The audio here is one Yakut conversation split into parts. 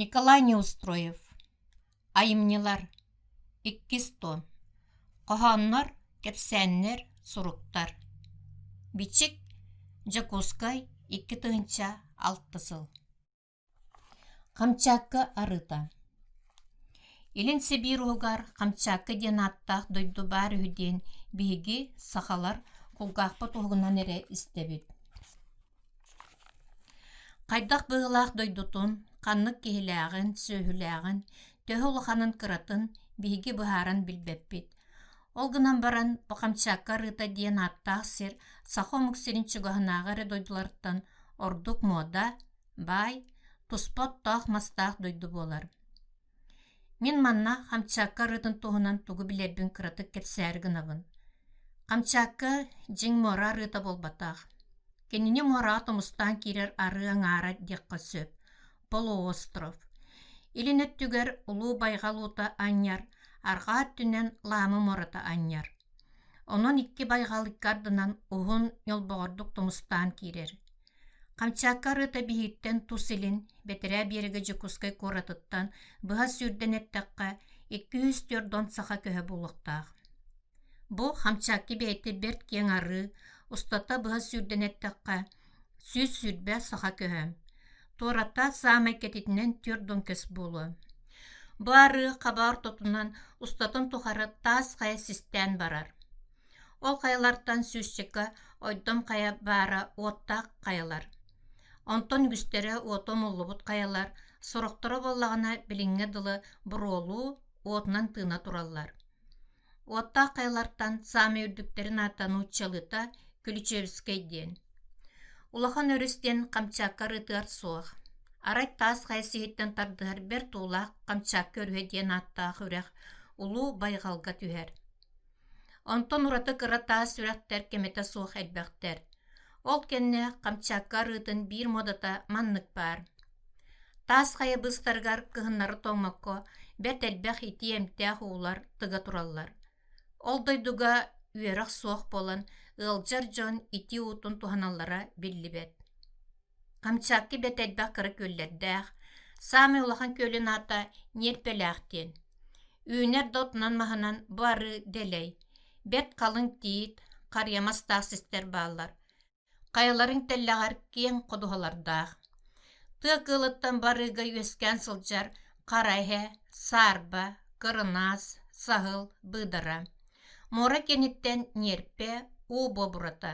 Николай Неустроев Айымньылар Иккис том Хоһооннор, кэпсээннэр, суруктар Бичик Дьокуускай 2006 сыл Камчатка арыыта Илин Сибиир уһугар Камчатка диэн ааттаах дойду баар үһү диэн биһиги, сахалар, кулгаахпыт уһугунан эрэ истэбит Хайдах быһыылаах дойдутун, ханнык киһилээҕин, сүөһүлээҕин, төһө улаханын-кыратын биһиги быһааран билбэппит. Ол гынан баран, бу Камчатка арыыта диэн ааттаах сир саха омук сирин чугаһынааҕы эрэ дойдуларыттан ордук муода, баай, туспа оттоох-мастаах дойду буолар. Мин манна Камчатка арыытын туһунан тугу билэрбин кыратык кэпсээри гынабын. Камчатка дьиҥ муора арыыта буолбатах. Кинини муораҕа тумустаан киирэр арыы аҥаара диэххэ сөп. Полуостров. Илин өттүгэр Улуу Байҕал уута анньар, арҕаа өттүнэн Лаамы муората анньар. Онон икки байҕал икки ардынан уһун ньолбоҕордук тумустаан киирэр. Камчатка арыыта биһиттэн тус илин, бэтэрээ биэрэгэ Дьокуускай куоратыттан быһа сүүрдэн эттэххэ, 240 саха көһө буолуохтаах. Бу Камчатка бэйэтэ бэрт киэҥ арыы, устата быһа сүүрдэн эттэххэ, 120 саха көһө. Туората саамай кэтитинэн 40 көс буолуо. Бу арыы хаба ортотунан устатын тухары таас хайа систээн барар. Ол хайалартан сүүсчэкэ ойдом хайа баара уоттаах хайалар. Онтон үгүстэрэ уота умуллубут хайалар, сорохторо буоллаҕына билиҥҥэ дылы буруолуу, уотунан тыына тураллар. Уоттаах хайалартан саамай үрдүктэрин аата нууччалыыта Күлүчүөбүскэй диэн. Улахан өрүс диэн Камчатка арыытыгар суох. Арай таас хайа сиһиттэн тардыһар бэрт уулаах Камчатка өрүһэ диэн ааттаах үрэх Улуу Байҕалга түһэр. Онтон ураты кыра таас үрэхтэр кэмэтэ суох элбэхтэр. Ол кэннэ Камчатка арыытын биир муодата маннык баар. Таас хайа быыстарыгар кыһыннары тоҥмокко бэрт элбэх итии эмтээх уулар тыга тураллар. Ол дойдуга үөрэх суох буолан, ыалдьар дьон итии уутун туһаналлара биллибэт. Камчатка бэрт элбэх кыра күөллэрдээх, саамай улахан күөлүн аата Ньиэрпэлээх диэн. Үүнэр да отунан-маһынан бу арыы дэлэй, бэрт халыҥ тиит, харыйа мастаах систэр бааллар. Хайаларын тэллэҕэр киэҥ ходуһалардаах. Тыа кыылыттан барыыга үөскээн сылдьар хара эһэ, саарба, кырынаас, саһыл, быыдара. Муора кэнниттэн ньиэрпэ, уу буобурата.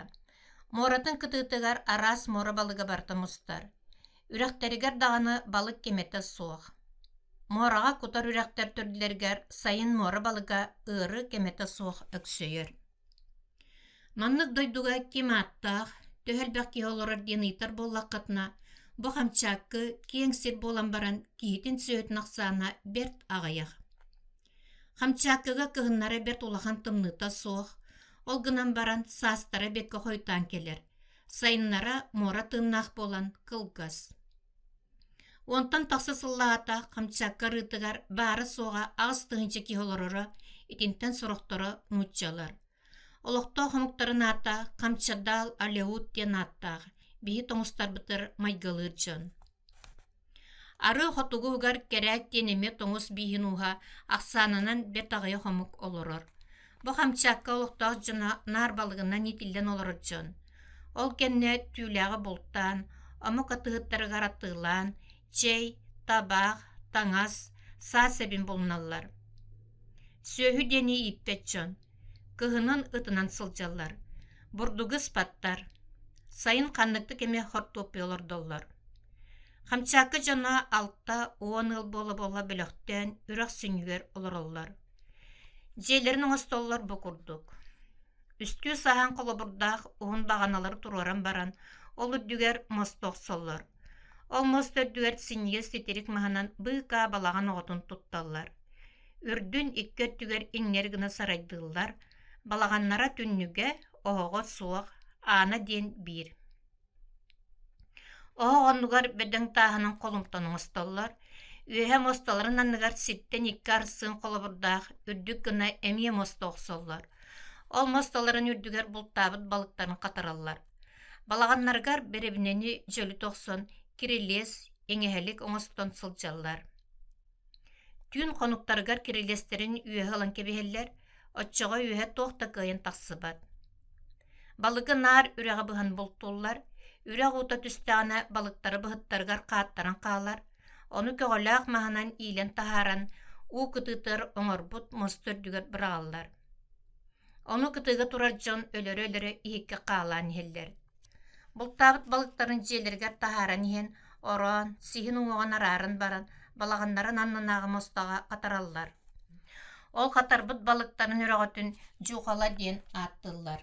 Муоратын кытыытыгар араас муора балыга барыта мустар. Үрэхтэригэр даҕаны балык кимэтэ суох. Муораҕа кутар үрэхтэр төрдүлэригэр сайын муора балыга ыары кэмэтэ суох өксөйөр. Маннык дойдуга ким ааттаах, төһө элбэх киһи олорор диэн ыйытар буоллаххытына, бу Хамчааккы киэҥ сир буолан баран киһитин-сүөһүтүн ахсаана бэрт аҕыйах. Хамчааккыга кыһыннара бэрт улахан тымныыта суох, ол гынан баран саастара бэркэ хойутаан кэлэр, сайыннара муора тыыннаах буолан кылгас. Уонтан тахса сыллааҕыта Камчатка арыытыгар баара-суоҕа 8000 киһи олороро, итинтэн сорохторо нууччалар. Олохтоох омуктарын аата Камчадаал Алеут диэн ааттаах, биһи тоҥустарбытыгар майгылыыр дьон. Арыы хотугу уһугар Кэрээт диэн эмиэ тоҥус бииһин ууһа ахсаанынан бэрт аҕыйах омук олорор. Бу Камчатка олохтоох дьоно наар балыгынан иитиллэн олорор дьон. Ол кэннэ түүлээҕи бултаан, омук атыыһыттарыгар атыылаан, чэй, табаах, таҥас, саа сэбин булуналлар. Сүөһү диэни ииппэт дьон. Кыһынын ытынан сылдьаллар. Бурдугу ыспаттар. Сайын ханныктык эмэ хортуоппуй олордоллор. Хамчаакка дьоно 60 ыал буола-буола бөлөхтөөн үрэх сүнньүгэр олороллор. Дьиэлэрин оҥостоллор бу курдук. Үстүү саһаан холобурдаах уһун баҕаналары туруоран баран, ол үрдүгэр муоста охсоллор. Ол муоста үрдүгэр синньигэс титирик маһынан быыкаа балаҕан оҕотун тутталлар. Үрдүн икки өттүгэр иҥнэри гына сарайдыыллар, балаҕаннара түннүгэ, оһоҕо суох, аана диэн биир. Оһох оннугар бөдөҥ тааһынан холумтан оҥостоллор, үөһэ муосталарын анныгар сиртэн икки арсыын холобурдаах үрдүк гына эмиэ муоста охсоллор. Ол муосталарын үрдүгэр бултаабыт балыктарын хатараллар. Балаҕаннарыгар бэрэбинэни дьөлүтэ охсон кирилиэс, иҥэһэлик оҥостон сылдьаллар. Түүн хонуктарыгар кирилиэстэрин үөһэ ылан кэбиһэллэр, оччоҕо үөһэ туох да кыайан тахсыбат. Балыгы наар үрэҕи быһан бултууллар, үрэх уута түстэҕинэ балыктары быһыттарыгар хааттаран хаалар, ону көҕөлөөх маһынан иилэн таһааран уу кытыытыгар оҥорбут муоста үрдүгэр быраҕаллар. Ону кытыыга турар дьон өлөрө-өлөрө иһиккэ хаалаан иһэллэр. Бултаабыт балыктарын дьиэлэригэр таһааран иһэн, ороон, сиһин уҥуоҕун арааран баран, балаҕаннарын аннынааҕы муостаҕа хатараллар. Ол хатарбыт балыктарын өрөҕөтүн дьуухала диэн ааттыыллар.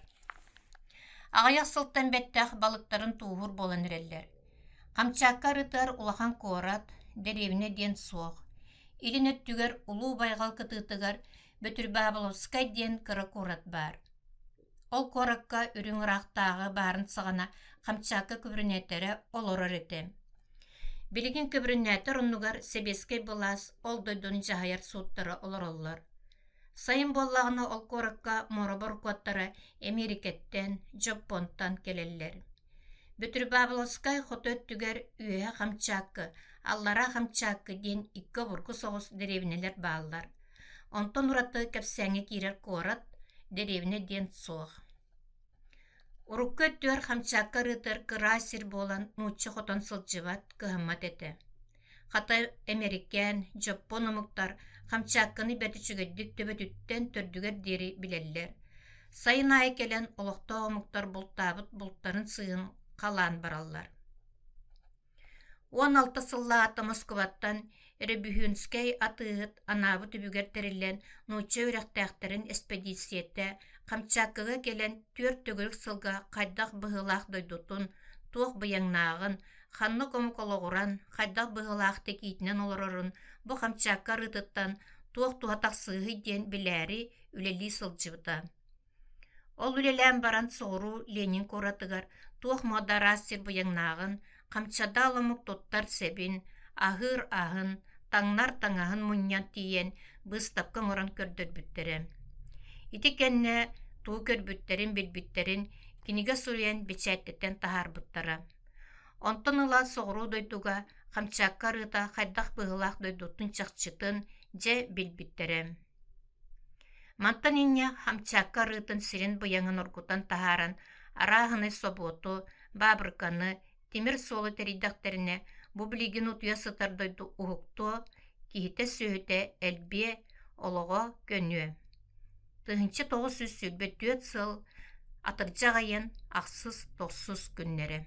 Аҕыйах сылтан бэттэх балыктарын тууһуур буолан эрэллэр. Камчатка арыытыгар улахан куорат, дэриэбинэ диэн суох. Илин өттүгэр Улуу Байҕал кытыытыгар Бөтүрбаабыловскай диэн кыра куорат баар. Ол куоракка үрүҥ ыраахтааҕы баарын саҕана Камчатка күбүрүнээтэрэ олорор этэ. Билигин күбүрүнээтэр оннугар сэбиэскэй былаас ол дойдуну дьаһайар сууттара олороллор. Сайын буоллаҕына ол куоракка муора борокуоттара Эмиэрикэттэн, Дьоппуонтан кэлэллэр. Бөтүрбаабыловскай хоту өттүгэр Үөһэ Хамчааккы, Аллараа Хамчааккы диэн икки обургу соҕус дэриэбинэлэр бааллар. Онтон ураты кэпсээҥҥэ киирэр куорат, дэриэбинэ диэн суох. Урукку өттүгэр Хамчаакка арыытыгар кыра сир буолан нуучча хотон сылдьыбат, кыһаммат этэ. Хата эмэрикээн, дьоппуон омуктар Хамчаакканы бэрт үчүгэйдик төбөтүттэн төрдүгэр диэри билэллэр. Сайын аайы кэлэн олохтоох омуктар бултаабыт бултарын сыыһын халаан бараллар. 16 сыллааҕыта Москубаттан Ребүһүнскэй атыыһыт анаабыт үбүгэр тэриллэн нуучча үөрэхтээхтэрин эспэдииссийэтэ Камчаткаҕа кэлэн түөрт төгүрүк сылга хайдах быһыылаах дойдутун, туох быйаҥнааҕын, ханнык омук олоҕуран, хайдах быһыылаахтык иитинэн олорорун бу Камчатка арыытыттан туох туһа тахсыыһый диэн билээри үлэлии сылдьыбыта. Ол үлэлээн баран соҕуруу Ленин куоратыгар туох муода араас сир быйаҥнааҕын, Камчадаал омук туттар сэбин, аһыыр аһын, таҥнар таҥаһын мунньан тиийэн быыстапка оҥорон көрдөрбүттэрэ. Ити кэннэ тугу көрбүттэрин-билбиттэрин кинигэ суруйан бэчээттэтэн таһаарбыттара. Онтон ыла соҕуруу дойдуга Камчатка арыыта хайдах быһыылаах дойдутун чахчытын дьэ билбиттэрэ. Мантан инньэ Хамчаакка арыытын сирин быйаҥын оргутан таһааран, арааһынай собуоту, баабырыканы, тимир суолу тэрийдэхтэринэ, бу билигин утуйа сытар дойду уһуктуо, киһитэ-сүөһүтэ элбиэ, олоҕо көнүө. 1924 сыл атырдьах ыйын ахсыс-тохсус күннэрэ.